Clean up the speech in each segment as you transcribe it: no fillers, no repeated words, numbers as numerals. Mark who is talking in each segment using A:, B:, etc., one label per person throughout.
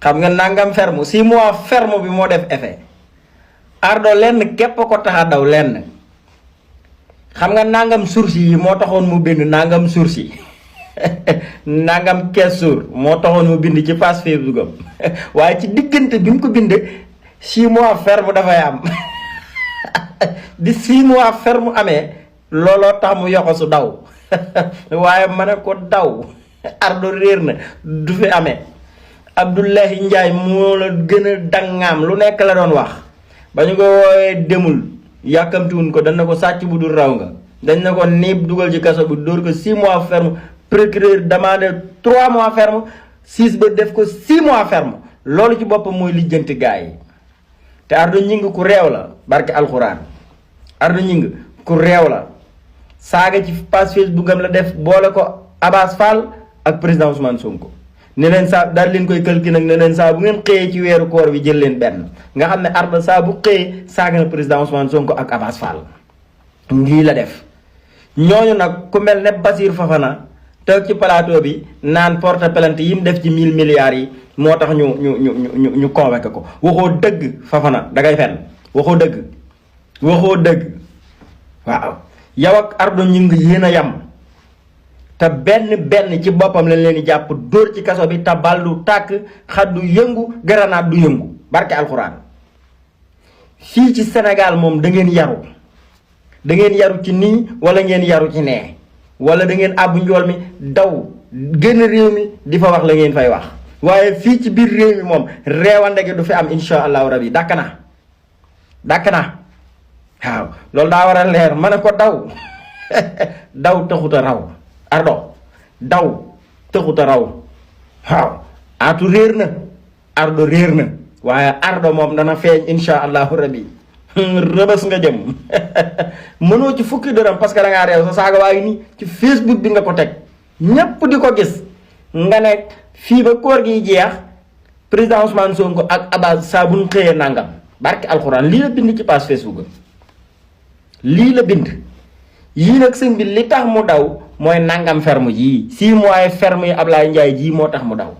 A: xam nga nangam ferme 6 mois ferme bi moo def effet Ardo lenn képp ko tax a daw lenn xam nga nangam source yi moo taxoon mu bind nangam source yi nangam kees moo taxoon mu bind ci page Facebook am waaye ci diggante bi mu ko bind 6 mois ferme dafay am di 6 mois ferme amee looloo tax mu yoxo su daw waaye ma ne ko daw Ardo réer na du fi amee Abdoulaye Ndiaye moo la gën a dangaam lu nekk la doon wax ba ñu ko woowee demul yàkkamtiwuñ ko dañ na ko sàcc bu dul raw nga dañ na ko niib dugal ci kaso bi dóor ko 6 mois ferme procureur demandé 3 mois ferme 6 ba def ko 6 mois ferme loolu ci boppam mooy lijjanti gaa yi te Ardo Gningue ku réew la barke alxuraan Ardo Gningue ku réew la saaga ci page Facebook am la def boole ko Abass Fall ak président Ousmane Sonko ne leen saa daal leen koy këlki nag ne leen saa bu ngeen xëyee ci weeru koor bi jël leen benn nga xam ne Ardo saa bu xëyee saaga na président Ousmane Sonko ak Abass Fall lii la def ñooñu nag ku mel ne Basir Fafana toog ci plateau bi naan porte plainte yi mu def ci 1000 milliards yi moo tax ñu convoqué ko waxoo dëgg Fafana dangay fenn waxoo dëgg waaw yow ak Ardo Gningue yéen a yam te benn ci boppam lañ leen di jàpp dóor ci kaso bi te bal du tàkk xat du yëngu grenade du yëngu barke alxuraan fii ci Sénégal moom da ngeen yaru ci nii wala ngeen yaru ci nee wala da ngeen àbbu njool mi daw génn réew mi di fa wax la ngeen fay wax waaye fii ci biir réew mi moom reewande gi du fi am insha allahu rabi dàkk na waaw loolu daa war a leer ma ne ko daw taxuta raw Ardo daw taxuta raw waaw atu réer na Ardo réer na waaye Ardo moom dana feeñ insha allahu rabi rëbës nga jëm mënoo ci fukki dërëm parce que da ngaa réew sa saaga waaye nii ci Facebook bi nga ko teg ñépp di ko gis nga ne fii ba koor gi jeex président Ousmane Sonko ak Abass saa bu ñu xëyee nangam barke alxuraan lii la bind ci page Facebook lii la bind yii nag sëñ bi li tax mu daw mooy nangam ferme yii 6 mois ferme yi Ablaye Ndiaye jii moo tax mu daw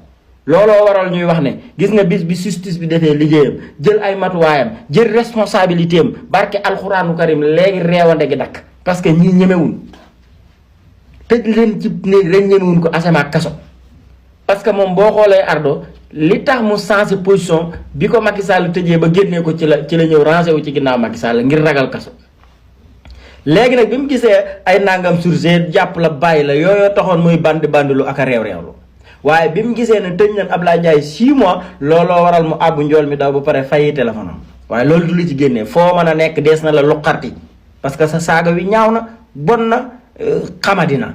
A: looloo waral ñuy wax ne gis nga bis bi justice bi defee liggéeyam jël ay matuwaayam jël responsabilité am barke alxuraanu karim léegi reewande gi dakk parce que ñii ñemewuñ tëj leen ci néeg ren ñemewuñ ko asama kaso parce que moom boo xoolee Ardo li tax mu changé position bi ko Macky Sall tëjee ba génnee ko ci la ñëw rangé wu ci ginnaaw Macky Sall ngir ragal kaso léegi nag bi mu gisee ay nangam surgé jàpp la bàyyi la yooyu taxoon muy bandilu ak a réew-réewlu waaye bi mu gisee ne tëj nañ Ablaye Ndiaye 6 mois looloo waral mu àbbu njool mi daw ba pare fayi téléphone am waaye loolu du lu ci génnee foo mën a nekk dees na la luqarti parce que sa saaga wi ñaaw na bon na xamadi na